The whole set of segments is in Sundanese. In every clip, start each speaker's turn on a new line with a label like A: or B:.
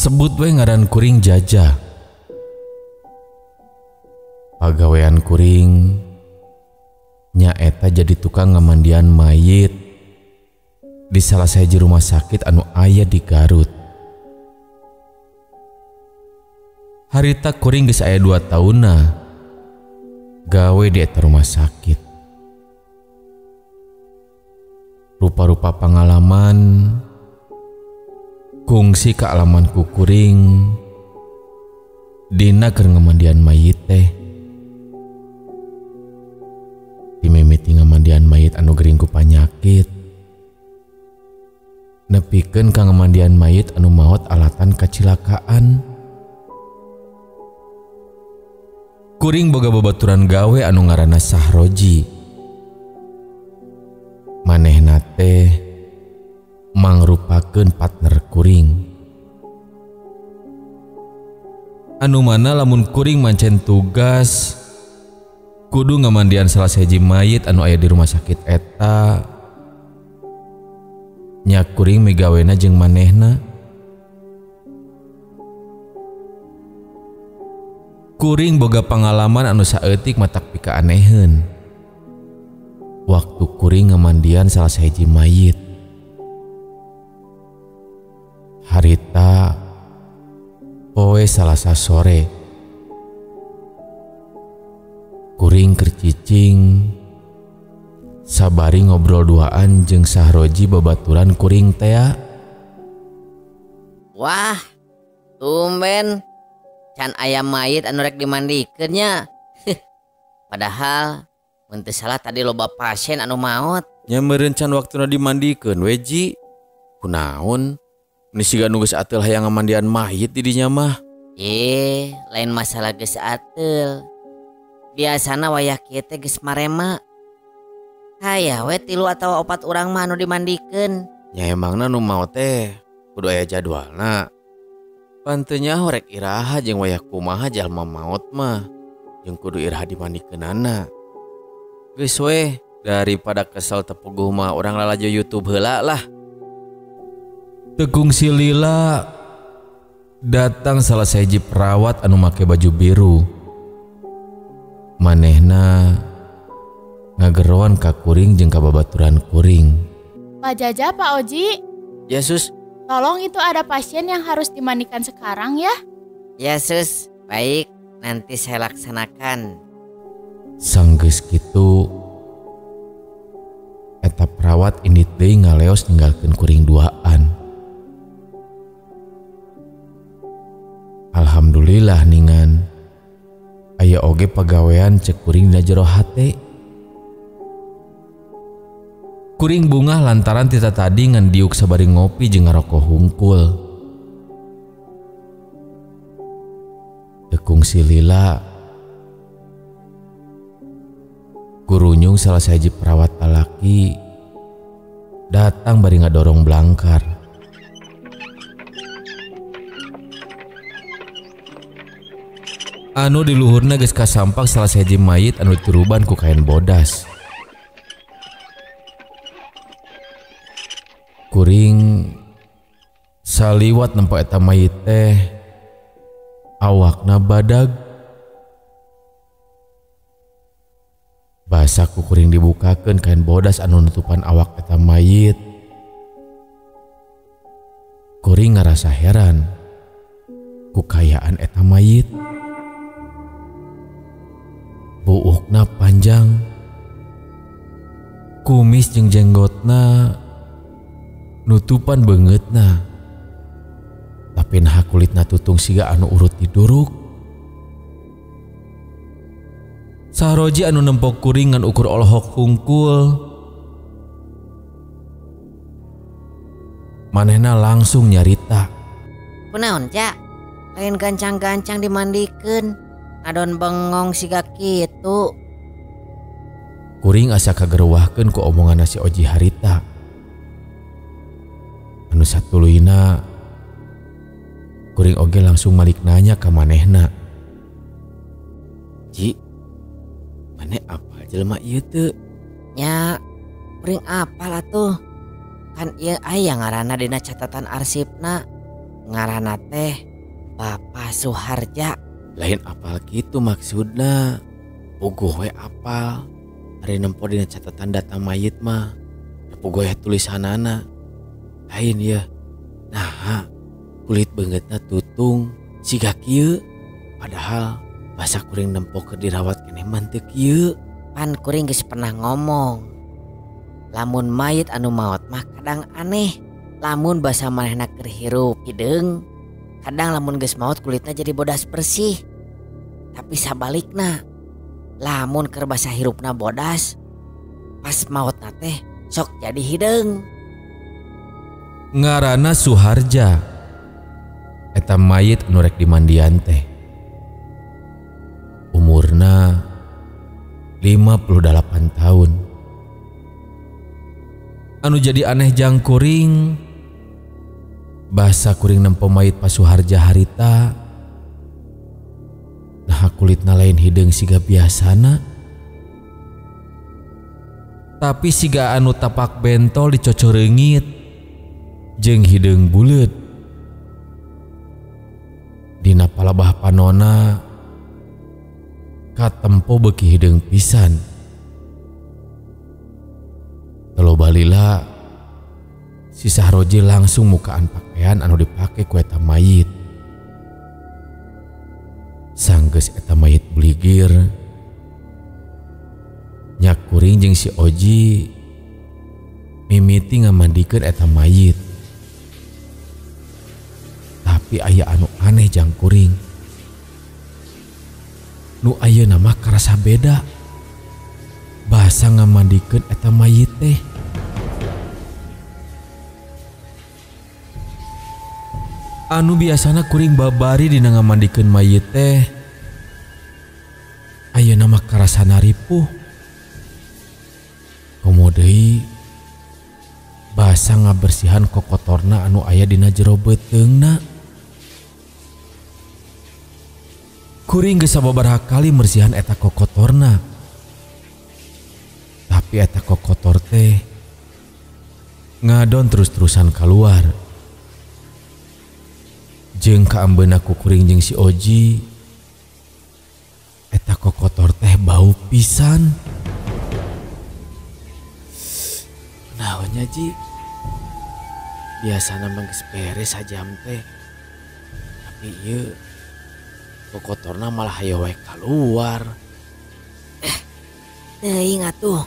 A: Sebut we ngaran kuring Jaja. Pagawean kuring nyaeta jadi tukang ngamandian mayit di salah sahiji rumah sakit anu aya di Garut. Harita kuring geus aya 2 taunna gawe di eta rumah sakit. Rupa-rupa pangalaman kungsi kaalaman ku kuring dina keur ngamandian mayit teh. Dimimiti ngamandian mayit anu gering ku panyakit, nepikeun ka ngamandian mayit anu maot alatan kacilakaan. Kuring boga babaturan gawe anu ngaranna Sahroji. Manehna teh mangrupakeun partner kuring. Anu mana lamun kuring mancen tugas kudu ngamandian salah sahiji mayit anu aya di rumah sakit eta, nya kuring migawena jeung manehna. Kuring boga pangalaman anu saeutik matak pikaaneheun waktu kuring ngamandian salah sahiji mayit. Harita poe Salasa sore, kuring keur cicing sabari ngobrol duaan jeung Sahroji babaturan kuring tea.
B: Wah, tumben can aya mayit anu rek dimandikeun nya. Padahal mun teu salah tadi loba pasien anu maot.
A: Nya meureun can waktuna dimandikeun we ji. Kunaon? Ini siga nu geus ateul hayang ngamandian mayit di dinya mah.
B: Lain masalah geus ateul. Biasana wayah kieu teh geus marema. Haya we 3 atau 4 urang mah anu dimandikeun.
A: Nya emangna nu maot teh kudu aya jadwalna. Pan teu nyaho rek iraha jeung wayah kumaha jalma maot mah jeung kudu iraha dimandikeunana. Geus we daripada kesel tepuguh mah urang lalajo YouTube heula lah. Tekung silila datang salah sahiji perawat anu make baju biru. Manehna ngageroan ka kuring jeung ka babaturan kuring.
C: Pak Jaja, Pak Oji.
A: Ya Sus.
C: Tolong itu ada pasien yang harus dimandikan sekarang ya.
B: Ya Sus, baik, nanti saya laksanakan.
A: Sanggeus kitu eta perawat indit deui ngaleos ninggalkeun kuring duaan. Alhamdulillah ningan aya oge pagawean cek kuring dina jero hate. Kuring bungah lantaran tita tadi ngan diuk sabari ngopi jeung ngaroko hungkul. Tekung silila kurunyung salah sahiji perawat lalaki datang bari ngadorong blangkar. Anu di luhurna geus kasampak salah sahiji mayit anu dituruban ku kain bodas. Kuring saliwat nempo eta mayit teh awakna badag. Basa ku kuring dibukakeun kain bodas anu nutupan awak eta mayit. Kuring ngarasa heran ku kayaan eta mayit. Buukna panjang, kumis jeung jenggotna nutupan beungeutna, tapi naha kulitna tutung siga anu urut diduruk. Sahroji anu nempok kuring ngan ukur olohok hungkul, manehna langsung nyarita.
B: Kunaon Cak? Lain gancang-gancang dimandikeun, adon bengong siga kitu.
A: Kuring asa kageruwahkeun ku omongan si Oji harita. Anu satuluyna kuring oge langsung malik nanya ka manehna. Ji, maneh apal jelema ieu teu?
B: Nya, kuring apal atuh. Kan ieu aya ngaranna dina catatan arsipna. Ngaranna teh Bapak Suharja.
A: Lain apal kitu maksudna. Puguh we apal. Ari nempo dina catatan data mayit mah. Puguh ya tulisanana. Lain ya. Nah, kulit beungeutna tutung siga kieu. Padahal basa kuring nempo keur dirawat keneh mah teu kieu.
B: Pan kuring geus pernah ngomong. Lamun mayit anu maot mah kadang aneh. Lamun basa manehna keur hirup hideung, kadang lamun geus maot kulitna jadi bodas bersih. Tapi sabalikna, lamun keur basa hirupna bodas, pas maotna teh sok jadi hideung.
A: Ngaranna Suharja. Eta mayit anu rek dimandian teh. Umurna 58 tahun. Anu jadi aneh jang kuring, basa kuring nempo mayit Pak Suharja harita. Nah kulitna lain hideung siga biasana. Tapi siga anu tapak bentol dicocoreungit jeung hideung buleut. Dina palabah panona katempo beuki hideung pisan. Telo balila si Sahroji langsung mukaan pakaian anu dipake ku eta mayit. Sanggeus eta mayit beligir, nyak kuring jeung si Oji mimiti ngamandikeun eta mayit. Tapi aya anu aneh jang kuring. Nu ayeuna mah karasa beda. Basa ngamandikeun eta mayit teh. Anu biasana kuring babari dina ngamandikeun mayit teh, ayeuna mah karasana ripuh. Komo deui basa ngabersihan kokotorna anu aya dina jero beuteungna. Kuring geus sababaraha kali mersihan eta kokotorna. Tapi eta kokotor teh ngadon terus-terusan keluar. Jeung kaambeuna ku kuring jeung si Oji, eta kokotor teh bau pisan. Naonnya Ji? Biasana mah geus beres sajam teh. Tapi ieu kokotorna malah hayo we kaluar.
B: Teuing atuh.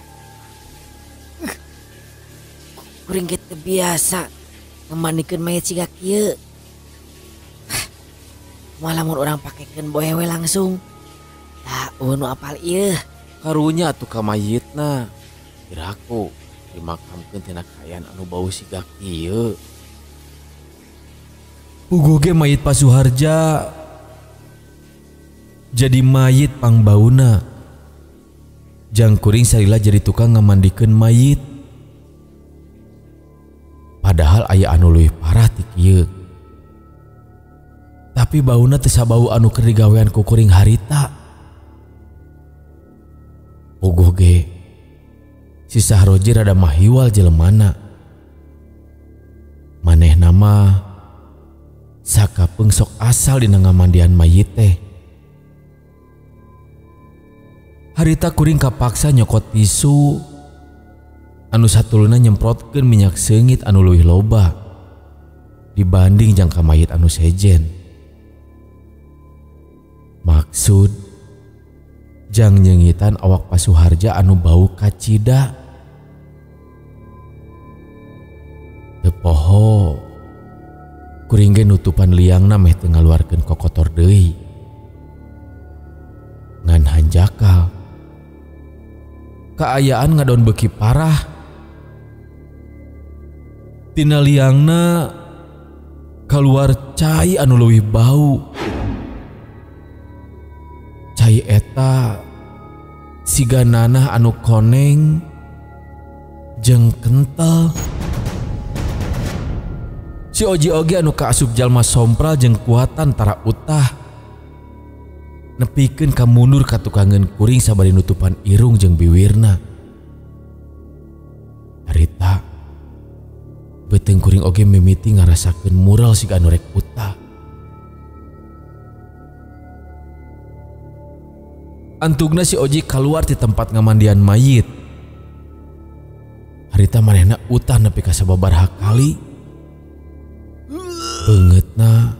B: Kuring ge teu biasa ngamandikeun mayit siga kieu. Malah mun urang pakekeun boe we langsung. Tah eueuh nu apal ieu.
A: Karunya atuh ka mayitna. Kiraku dimakamkeun tina kaayaan anu bau siga kieu. Puguh ge mayit Pak Suharja jadi mayit pangbauna. Jang kuring salila jadi tukang ngamandikeun mayit. Padahal aya anu leuwih parah ti kieu. Tapi bauna teu sabau anu keur digawean ku kuring harita. Puguh ge si Sahroji rada mahiwal jelemana. Manehna mah sakapeung sok asal dina ngamandian mayit teh. Harita kuring kapaksa nyokot tisu anu satuluna nyemprotkeun minyak seungit anu leuwih loba dibanding jangka mayit anu sejen. Maksud jang nyengitan awak Pak Suharja anu bau kacida. Teu poho kuring ge nutupan liangna meh teu ngaluarkeun kokotor deui. Ngan hanjakal kaayaan ngadon beuki parah. Tina liangna kaluar cai anu leuwih bau. Cai eta siga nanah anu koneng jeung kental. Si Oji oge anu kaasup jalma sompral jeung kuatan tara utah. Nepikeun ka mundur ka tukangeun kuring sabari nutupan irung jeung biwirna. Harita Beuteung kuring oge mimiti ngarasakeun mural siga anu rek utah. Antugna si Oji keluar di tempat ngamandian mayit. Harita manehna utah nepi ka sababaraha kali. Beungeutna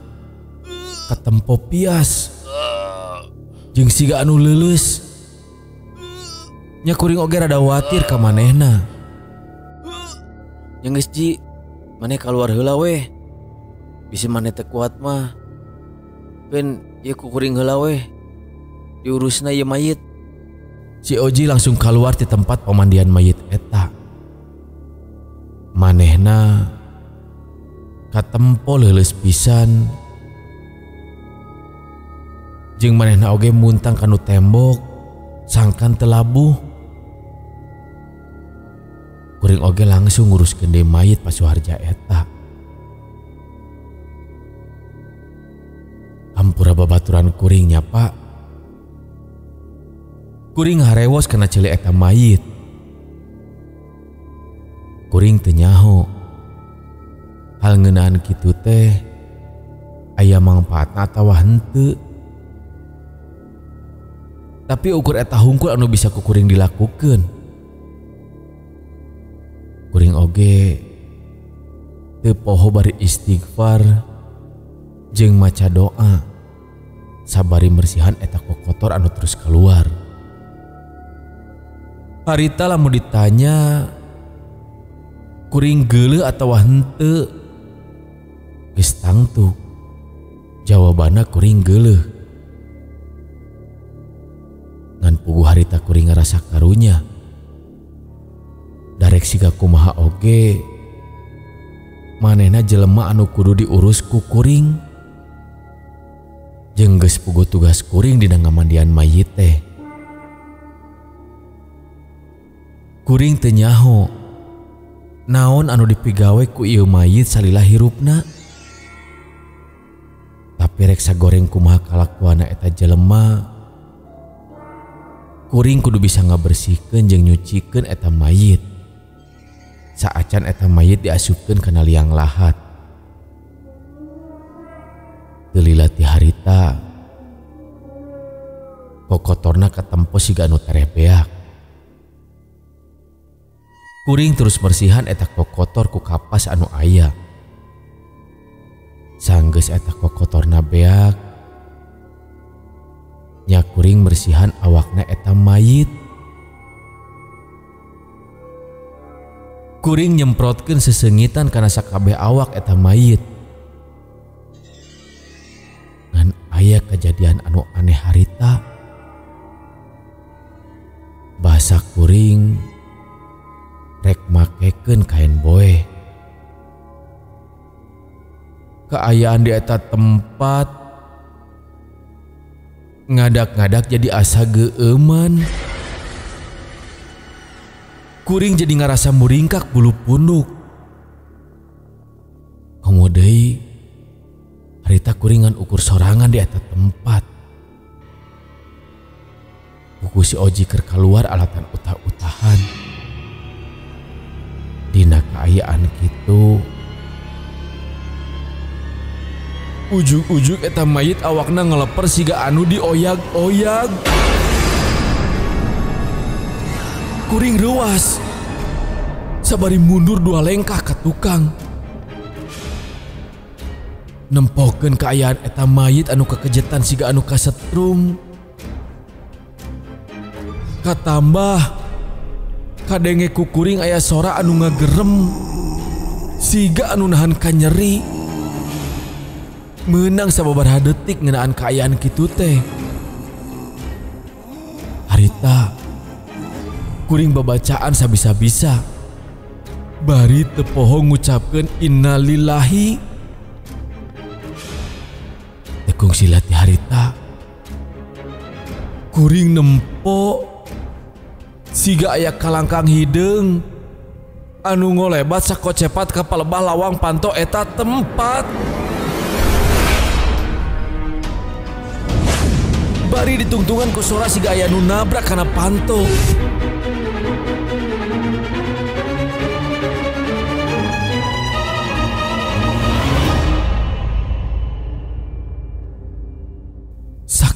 A: katempo pias jeung siga anu leuleus. Nya kuring oge rada watir ka manehna. Nya geus Ji, maneh kaluar heula weh. Bisi maneh teu kuat mah. Ben ieu ku kuring heula weh. Diurusna ieu mayit. Si Oji langsung keluar di tempat pemandian mayit eta. Manehna katempo leuleus pisan. Jeung manehna oge muntang kanu tembok sangkan teu labuh. Kuring oge langsung nguruskeun deui mayit Pak Suharja eta. Hampura babaturan kuringnya Pak. Kuring harewos kana ceuli eta mayit. Kuring teu nyaho hal ngeunaan kitu teh aya mangpaatna atawa henteu. Tapi ukur eta hungkul anu bisa ku kuring dilakukeun. Kuring oge teu poho bari istighfar jeung maca doa sabari mersihan eta kokotor anu terus keluar. Harita lamun ditanya kuring geuleuh atawa henteu, geus tangtu jawabanna kuring geuleuh. Ngan puguh harita kuring ngarasa karunya. Darek siga kumaha oge manehna jelema anu kudu diurus ku kuring. Jeung geus puguh tugas kuring dina ngamandian mayit teh. Kuring teu nyaho naon anu dipigawe ku ieu mayit salila hirupna. Tapi rek sagoreng kumaha kalakuanna eta jelema, kuring kudu bisa ngabersihkeun jeung nyucikeun eta mayit. Saacan eta mayit diasupkeun kana liang lahat. Teu lila ti harita kokotorna katempo siga anu tereh beak. Kuring terus bersihan eta kokotor ku kapas anu aya. Sanggeus eta kokotorna beak, nya kuring bersihan awakna eta mayit. Kuring nyemprotkeun sesengitan kana sakabeh awak eta mayit. Ngan aya kejadian anu aneh harita. Basa kuring rek makekeun kain boeh. Kaayaan di eta tempat ngadak-ngadak jadi asa geueuman. Kuring jadi ngarasa muringkak bulu punduk. Komo deui harita kuringan ukur sorangan di eta tempat. Buku si Oji keur kaluar alatan utah-utahan. Dina kaayaan kitu, ujug-ujug eta mayit awakna ngeleper siga anu dioyag-oyag. Kuring reuas sabari mundur dua lengkah ka tukang. Nempokeun kaayaan eta mayit anu kekejetan siga anu kasetrum. Katambah kadenge ku kuring aya sora anu ngagerem siga anu nahan kanyeri. Meunang sababaraha detik ngeunaan kaayaan kitu teh. Harita kuring babacaan sabisa-bisa bari teu poho ngucapkeun innalillahi. Teu kungsi lati harita kuring nempo siga aya kalangkang hideung anu ngolebat sakocepat ka palebah lawang panto eta tempat. Bari ditungtungan ku sora siga aya nu nabrak kana panto.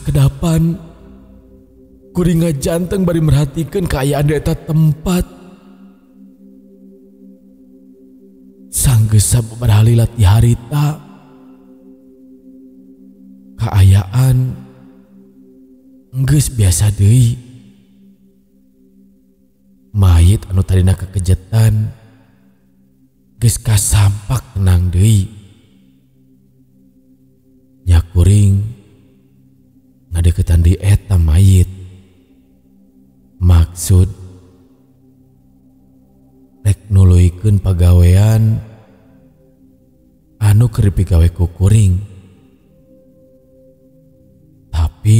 A: Sakedapan kuring ngajanteng bari merhatikeun kaayaan di eta tempat. Sanggeus sababaraha lila ti harita kaayaan geus biasa deui. Mayit anu tadina kekejetan geus kasampak tenang deui. Nya kuring ngadeukeutan deui eta mayit. Maksud rek nuluykeun pagawean anu keur dipigawe ku kuring. Tapi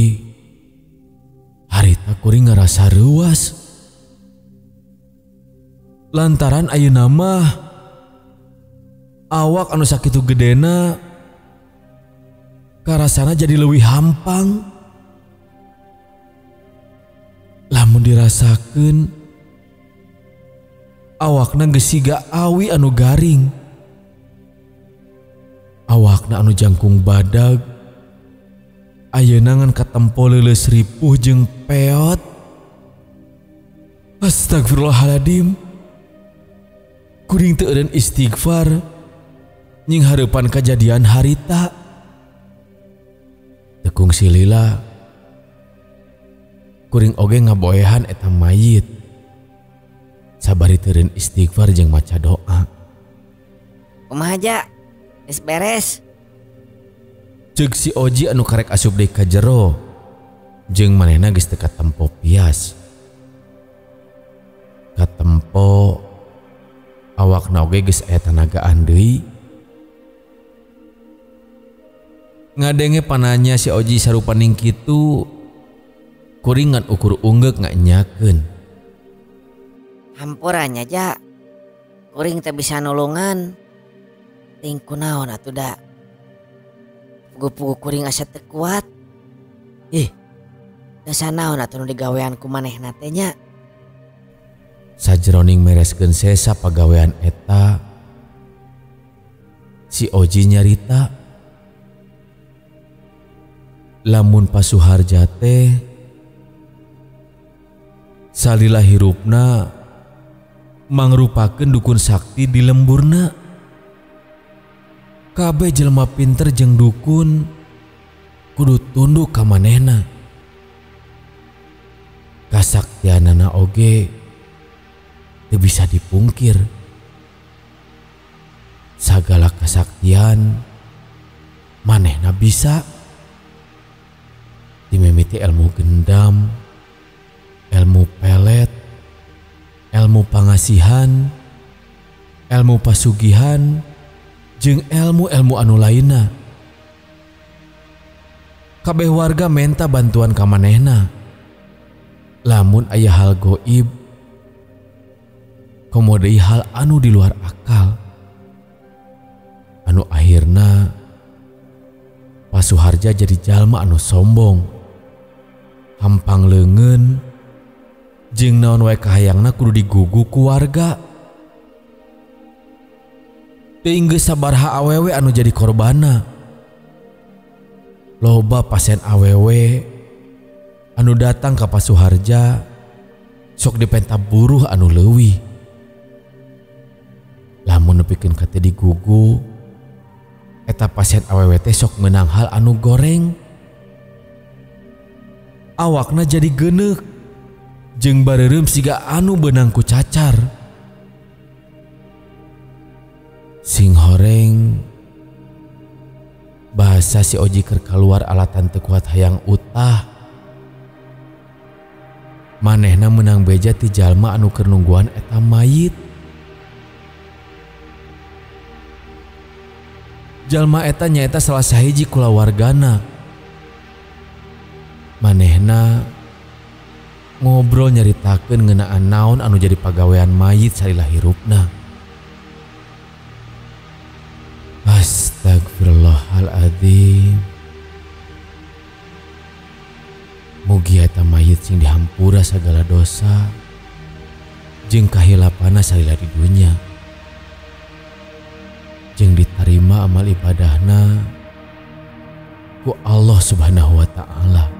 A: harita kuring ngarasa reuas. Lantaran ayeuna mah awak anu sakitu gedena karasana jadi leuwih hampang. Lamun dirasakeun awakna geus siga awi anu garing. Awakna anu jangkung badag ayeuna ngan katempo leuleus ripuh jeung peot. Astagfirullahaladzim. Kuring teu eureun istighfar nying hareupan kajadian harita. Teu kungsi lila kuring oge ngaboehan eta mayit. Sabari teu eureun istighfar jeung maca doa.
B: Kumaha ja? Geus beres.
A: Ceuk si Oji anu karek asup deui ka jero jeung manehna geus teu katempo pias. Katempo awakna oge geus aya tanagaan deui. Ngadenge pananya si Oji sarupaning kitu, kuring ngan ukur unggeuk nganyakeun.
B: Hampura nya ja, kuring teu bisa nulungan. Ting kunaon atuh da. Pugu-pugu kuring asa teu kuat. Ih, dosa naon atuh nu digawean ku manehna teh nya.
A: Sajroning mereskeun sesa pagawean eta, si Oji nyarita lamun Pak Suharja teh salila hirupna mangrupakeun dukun sakti di lemburna. Kabeh jelema pinter jeung dukun kudu tunduk ka manehna. Kasaktianana oge teu bisa dipungkir. Sagala kasaktian manehna bisa. Dimimiti ilmu gendam, ilmu pelet, ilmu pangasihan, ilmu pasugihan, jeung ilmu-ilmu anu lainna. Kabeh warga menta bantuan ka manehna. Lamun aya hal goib, komo deui hal anu di luar akal, anu akhirna Pak Suharja jadi jalma anu sombong, hampang leungeun, jeung naon wae kahayangna kudu digugu ku warga. Teuing geus sabaraha awewe anu jadi korbana. Loba pasien awewe anu datang ka Pak Suharja sok dipenta buruh anu leuwih. Lamun nepikeun ka teu digugu, eta pasien awewe teh sok meunang hal anu goreng. Awakna jadi geuneuk jeung bareureum siga anu beunang ku cacar. Sing horeng bahasa si Oji keur kaluar alatan teu kuat hayang utah. Manehna meunang beja ti jalma anu keur nungguan eta mayit. Jalma eta nyaeta salah sahiji kulawargana. Manehna ngobrol nyaritakeun ngeunaan naon anu jadi pagawean mayit salila hirupna. Astagfirullahaladzim. Mugi eta mayit sing dihampura sagala dosa jeung kahilapana salila di dunya, jeung ditarima amal ibadahna ku Allah Subhanahu wa Ta'ala.